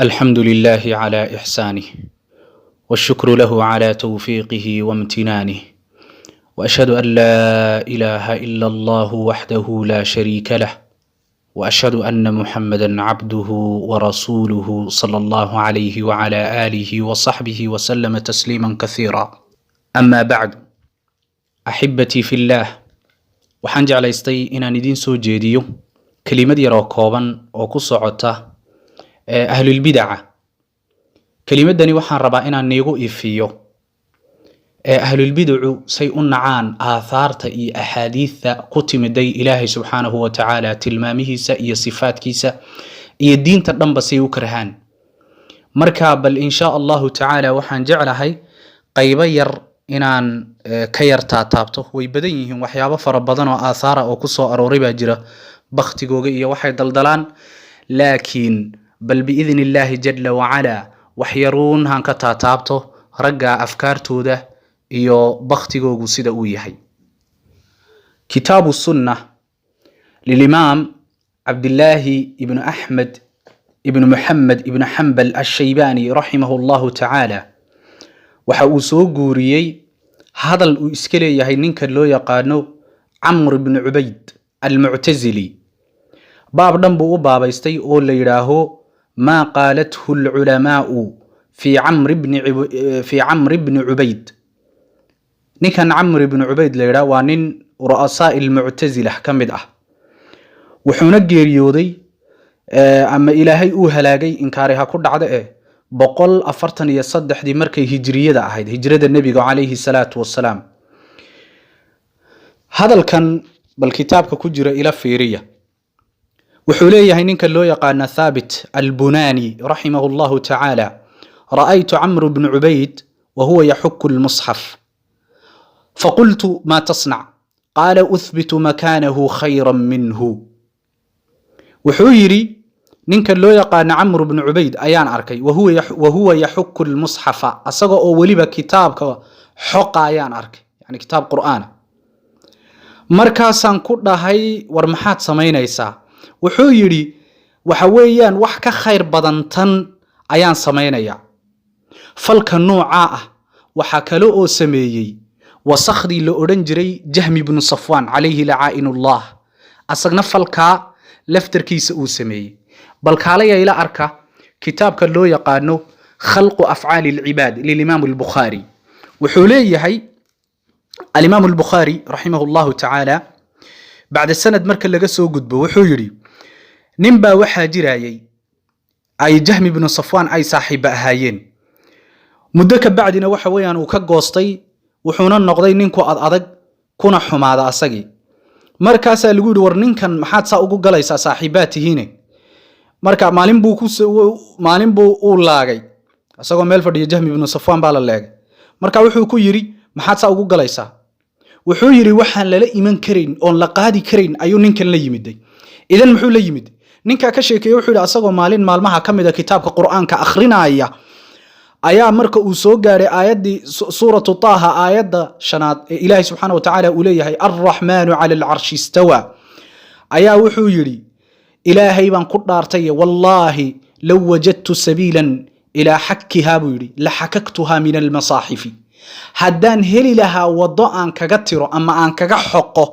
الحمد لله على إحسانه، والشكر له على توفيقه وامتنانه، وأشهد أن لا إله إلا الله وحده لا شريك له، وأشهد أن محمدا عبده ورسوله صلى الله عليه وعلى آله وصحبه وسلم تسليما كثيرا. أما بعد، أحبتي في الله، waxaan jeclaystay inaan idiin soo jeediyo kelimad yar oo kooban oo ku socota ee ahlulbidaca. Kelimadani waxaan rabaa inaan niigu ifiyo ee ahlulbidacu say u nacaan aathaarta iyo axaadiidta ku timiday Ilaahay subxaanahu wa tacaala tilmaamihiisa iyo sifaadkiisa iyo diinta dhanba say u karhaan. Marka bal insha Allahu tacaala waxaan jeclahay qaybo yar inaan ka yar taataabto. Way badan yihiin, waxyaabo fara badan oo aathaara oo ku soo arooray baa jira, baktigooga iyo waxay daldalaan, laakiin bal biidni Illaahi jalla wacalaa wax yaruun haan ka taataabto ragga afkaartooda iyo baktigoogu sida uu yahay. Kitaabu Sunna lilimaam Cabdillaahi ibnu Axmed ibnu Muxamed ibnu Xambal Ashaybani raximahu Allahu tacaala waxa uu soo guuriyey hadal uu iska leeyahay ninka loo yaqaano Camr ibnu Cubayd Almuctasili. Baab dhan buu u baabaystay oo la yidhaaho "Maa qaalathu alculamaau fi Camr bni Cubayd". Ninkan Camr ibni Cubayd la yidhaah waa nin ru'asaa almuctasila ka mid ah, wuxuuna geeriyooday ama Ilaahay uu halaagay, inkaari ha ku dhacda eh, 143-dii markay hijriyada ahayd, hijrada Nebiga calayhi salaatu wasalaam. Hadalkan bal kitaabka ku jira ila fiiriya. Wuxuu leeyahay ninka loo yaqaana Thaabit Albunani raximahu Allahu tacaala: "Ra'aytu Camr bnu Cubayd wahuwa yaxuku lmusxaf, faqultu: 'Ma tasnac?' Qaala: 'Uhbitu makaanahu khayra minhu.'" Wuxuu yidhi: ninka loo yaqaano Camr bnu Cubayd ayaan arkay, wahuwa yaxuku lmusxafa, asaga oo weliba kitaabka xoqa ayaan arkay, yani kitaab Qur'aana. Markaasaan ku dhahay: "War maxaad samaynaysaa?" Wuxuu yidhi: "Waxa weeyaan wax ka khayr badan tan ayaan samaynayaa." Falka noocaa ah waxaa kale oo sameeyey wasakhdii la odhan jiray Jahmi bnu Safwaan calayhi lacaa'inullah. Asagna falkaa laftarkiisa uu sameeyey. Bal kaalaya ila arka kitaabka loo yaqaano Khalqu Afcaali Alcibaad lilimaam Albukhaari. Wuxuu leeyahay alimaam Albukhaari raximah Allahu tacaala, bacda sanad marka laga soo gudbo, wuxuu yidhi: nin baa waxaa jirayay ay Jahmi bnu Safwaan ay saaxiiba ahaayeen. Muddo ka bacdina waxa weeyaan uu ka goostay, wuxuuna noqday ninku ad adag kuna xumaada asagii. Markaasaa lagu yidhi: "War ninkan maxaad saa ugu galaysaa, saaxiibaad tihiine?" Marka maalin buu uu laagay isagoo meel fadhiya. Jahmi ibnu Safwaan baa la leegay. Marka wuxuu ku yidhi: "Maxaad saa ugu galaysaa?" Wuxuu yidhi: "Waxaan lala iman karayn oon la qaadi karayn ayuu ninkan la yimiday." Idan muxuu la yimid? Ninkaa ka sheekeeye wuxuu yidhi: asagoo maalin maalmaha ka mid a kitaabka Qur'aanka akhrinaya ayaa marka uu soo gaaray aayaddii Suuratu Taaha, aayadda shanaad ee Ilaahay subxaana wa tacaala uu leeyahay "Alraxmaanu cala alcarshi istawa", ayaa wuxuu yidhi: "Ilaahay baan ku dhaartay, wallaahi low wajadtu sabiilan ilaa xakkihaa," buu yidhi, "la xakaktuhaa min almasaaxifi." Haddaan heli lahaa waddo aan kaga tiro ama aan kaga xoqo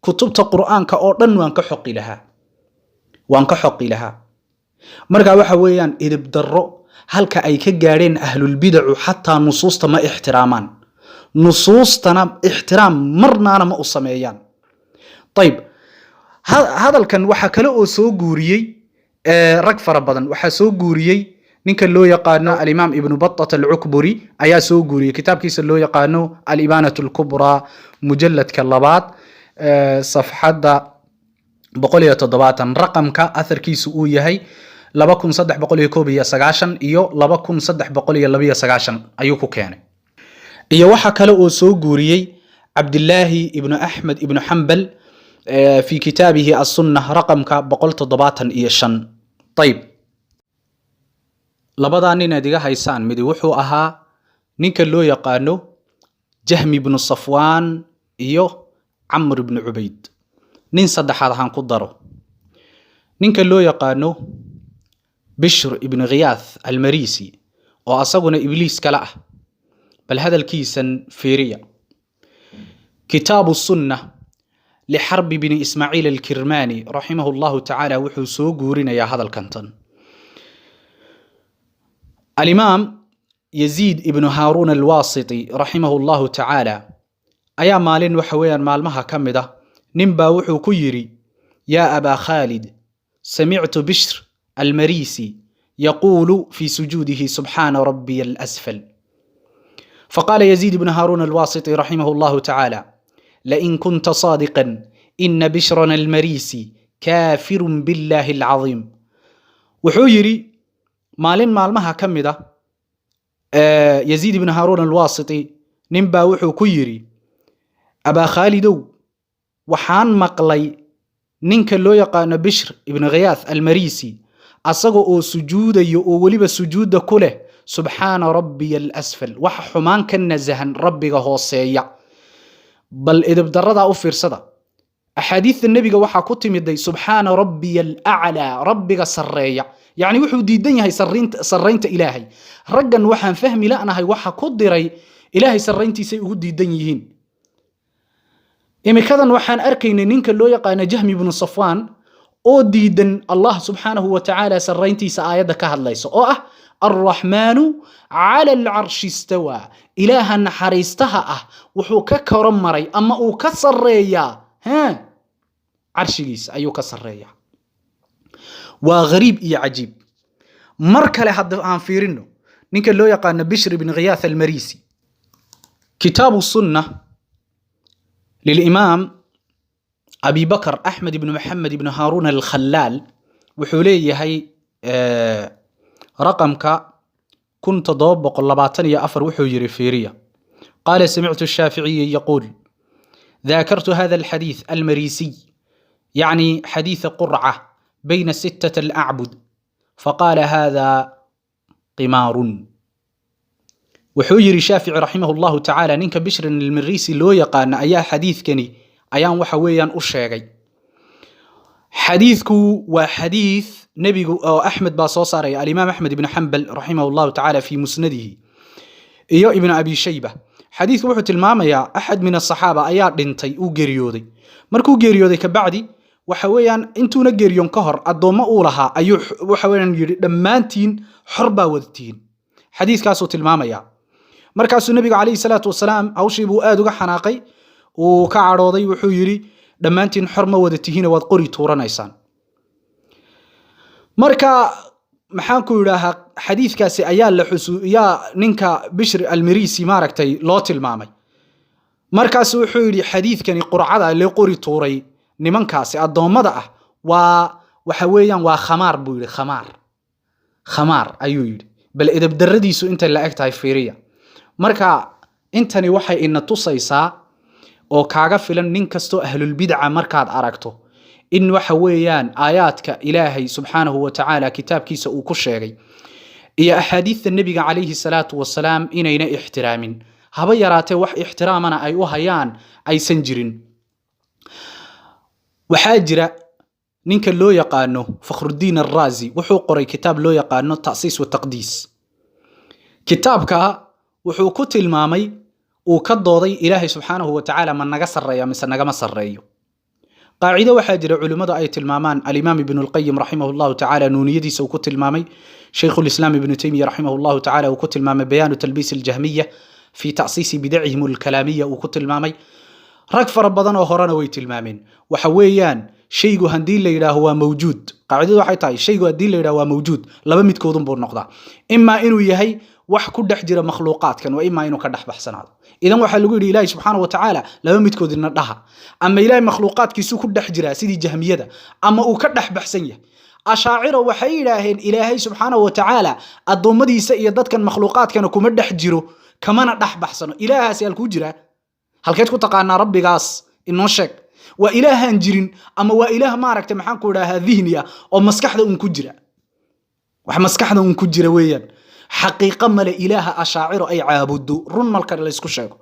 kutubta Qur'aanka oo dhan, waan ka xoqi lahaa, waan ka xoqi lahaa. Marka waxa weeyaan idib darro halka ay ka gaadheen ahlulbidacu, xataa nusuusta ma ixtiraamaan, nusuustana ixtiraam marnaana ma u sameeyaan. Ayib, hadalkan waxaa kale oo soo guuriyey rag fara badan. Waxaa soo guuriyey ninka loo yaqaano alimaam Ibnu Batat Alcukburi ayaa soo guuriyey kitaabkiisa loo yaqaano Alibaanat Alkubraa, mujaladka labaad, safxadda 170, raqamka atharkiisu uu yahay 2391 iyo 2392 ayuu ku keenay. Iyo waxa kale oo soo guuriyey Cabdilaahi ibnu Axmed ibnu Xambal fi kitaabihi Asunna, raqamka 175. Ayib, labadaa nin aad iga haysaan, midi wuxuu ahaa ninka loo yaqaano Jahmi ibnu Safwaan iyo Camr ibnu Cubayd. Nin saddexaad ahaan ku daro, ninka loo yaqaano Bishr ibn Khiyaath Almarisi, oo asaguna ibliis kale ah. Bal hadalkiisan fiiriya. Kitaabu Sunna lixarbi bni Ismaaciil Alkirmani raximahu llahu tacaala wuxuu soo guurinayaa hadalkan tan. Alimaam Yaziid ibnu Haaruun Alwaasiti raximahu llahu tacaala ayaa maalin, waxa weeyaan maalmaha ka mid ah, nin baa wuxuu ku yidhi: "Yaa abaa Khaalid, samictu Bishr Almarisi yaquulu fi sujuudihi subxaana rabbiya alasfal." فقال يزيد بن هارون الواسطي رحمه الله تعالى: "لئن كنت صادقا إن بشرا المريسي كافر بالله العظيم." Wuxuu yidhi, maalin maalmaha ka mid ah, Yaziid ibn Haaruun Alwaasiti nin baa wuxuu ku yidhi: "Abaa Khaalidow, waxaan maqlay ninka loo yaqaano Bishr ibn Khiyaath Almarisi asaga oo sujuudayo, oo weliba sujuudda ku leh subxaana rabbiya alasfal, waxa xumaan ka nasahan rabbiga hooseeya." Bal idibdaradaa u fiirsada. Axaadiidta nebiga waxaa ku timiday subxaana rabbiya alaclaa, rabbiga sarreeya. Yacni wuxuu diidan yahay sarraynta Ilaahay. Raggan waxaan fahmi la'nahay waxa ku diray Ilaahay sarrayntiisay ugu diidan yihiin. Imikadan waxaan arkaynay ninka loo yaqaano Jahmi ibnu Safwaan oo diidan Allah subxaanahu wa tacaala sarrayntiisa aayadda ka hadlaysa oo ah alraxmaanu cala alcarshi istawaa. Ilaaha naxariistaha ah wuxuu ka koro maray ama uu ka sarreeyaa, he, carshigiisa ayuu ka sarreeyaa. Waa gariib iyo cajiib. Mar kale hadda aan fiirino ninka loo yaqaano Bishr ibn Khiyaath Almarisi. Kitaabu Sunna lilimaam Abi Bakr Axmed ibn Maxamed ibn Haaruun Alkhalaal wuxuu leeyahay raqamka 1724, wuxuu yiri, fiiriya: قال: سمعت الشافعي يقول: ذاكرت هذا الحديث المريسي، يعني حديث قرعة بين ستة الأعبد، فقال: هذا قمار. Wuxuu yiri Shaafici raximah llahu tacaala, ninka Bishrin Almarisi loo yaqaana ayaa xadiidkani ayaan waxa weeyaan u sheegay. Xadiidku waa xadiid nebigu oo Axmed baa soo saaraya, alimaam Axmed ibn Xambal raximah llahu tacaala fi musnadihi, iyo Ibnu Abi Shayba. Xadiidku wuxuu tilmaamayaa axad min asaxaaba ayaa dhintay, uu geeriyooday. Markuu geeriyooday kabacdi, waxa weeyaan intuuna geeriyoon ka hor, addoommo uu lahaa ayuu waxa weeyaan yidhi: "Dhammaantiin xor baa wadatiin." Xadiidkaasuu tilmaamaya. Markaasuu nebigu calayhi salaatu wasalaam hawshii buu aad uga xanaaqay, uu ka cadhooday. Wuxuu yidhi: "Dhammaantiin xor ma wada tihiine, waad qori tuuranaysaan." Marka maxaan ku idhaahaa, xadiidkaasi ayaa la xusu yaa ninka Bishr Almirisi maaragtay loo tilmaamay. Markaasu wuxuu yidhi: "Xadiidkani qurcada lee qori tuuray nimankaasi addoommada ah waa waxa weeyaan waa khamaar," buu yidhi. Khamaar, khamaar ayuu yidhi. Bal edebdarradiisu intay la eg tahay fiiriya. Marka intani waxay ina tusaysaa oo kaaga filan nin kastoo ahlulbidca markaad aragto in waxa weeyaan aayaadka Ilaahay subxaanahu wa tacaala kitaabkiisa uu ku sheegay iyo axaadiidta nebiga calayhi salaatu wasalaam inayna ixtiraamin haba yaraatee, wax ixtiraamana ay u hayaan aysan jirin. Waxaa jira ninka loo yaqaano Fakhrudiin Araazi, wuxuu qoray kitaab loo yaqaano Ta'siis wa Taqdiis. Kitaabka wuxuu ku tilmaamay, uu ka dooday, Ilaahay subxaanahu wa tacaala ma naga sarreeya mise nagama sarreeyo? Qaacido waxaa jira culimmadu ay tilmaamaan, alimaam Ibnu Lqayim raximah llahu tacaala nuuniyadiisa uu ku tilmaamay, Shaykhulislaam Ibnu Taymiya raximah llahu tacaala uu ku tilmaamay Bayaanu Talbiis Aljahmiya fi Ta'siisi Bidacihim Alkalaamiya uu ku tilmaamay, rag fara badan oo horena way tilmaameen. Waxa weeyaan, shaygu haddii la yidhaaho waa mawjuud, qaacidadu waxay tahay, shaygu haddii la yidhaho waa mawjuud, laba midkoodun buu noqdaa: imaa inuu yahay wax ku dhex jira makhluuqaadkan, waa imaa inuu ka dhex baxsanaado. Idan waxaa lagu yidhi Ilaahi subxaana wa tacaala laba midkoodina dhaha: ama Ilaahay makhluuqaadkiisuu ku dhex jiraa sidii Jahmiyada, ama uu ka dhex baxsan yahay. Ashaacira waxay yidhaaheen Ilaahay subxaana wa tacaala addoommadiisa iyo dadkan makhluuqaadkana kuma dhex jiro, kamana dhex baxsano. Ilaahaasi halkuu jiraa? Halkeed ku taqaanaa rabbigaas? Inoo sheeg. Waa ilaahaan jirin ama waa ilaah maaragtay, maxaan ku idhaahaa, dihni ah oo maskaxda un ku jira? Wax maskaxda un ku jira weeyaan, xaqiiqo male ilaaha ashaaciro ay caabudo. Run malka laysku sheego,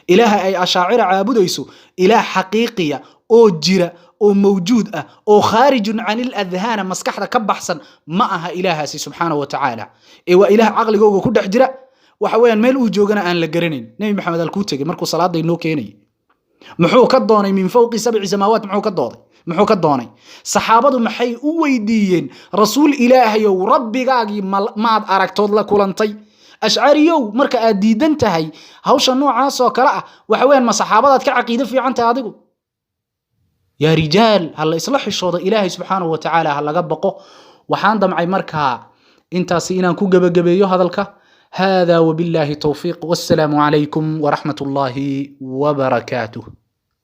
ilaaha ay ashaaciro caabudayso ilaah xaqiiqiya Oo jira oo mawjuud ah oo khaarijun can iladhaana, maskaxda ka baxsan ma aha Ilaahaasi subxaanahu wa tacaala, ee waa Ilaah caqligooga ku dhex jira. Waxa weeyaan meel uu joogana aan la garanayn. Nebi Maxamed halkuu tegey markuu salaada inoo keenayay? Muxuu ka doonay min fawqi sabci samaawaat? Muxuu ka dooday? Muxuu ka doonay? Saxaabadu maxay u weydiiyeen: "Rasuul Ilaahayow, Rabbigaagii maad aragtood la kulantay?" Ashcariyow, marka aad diidan tahay hawsha noocaas oo kale ah, waxa weeyaan ma saxaabadaad ka caqiido fiican tahay adigu? Yaa rijaal, ha la isla xishoodo, Ilaahay subxaanahu wa tacaala ha laga baqo. Waxaan damcay markaa intaasi inaan ku gebagabeeyo hadalka. Hada wabillahi towfiiq, wassalaamu calaykum waraxmat ullaahi wabarakaatuh.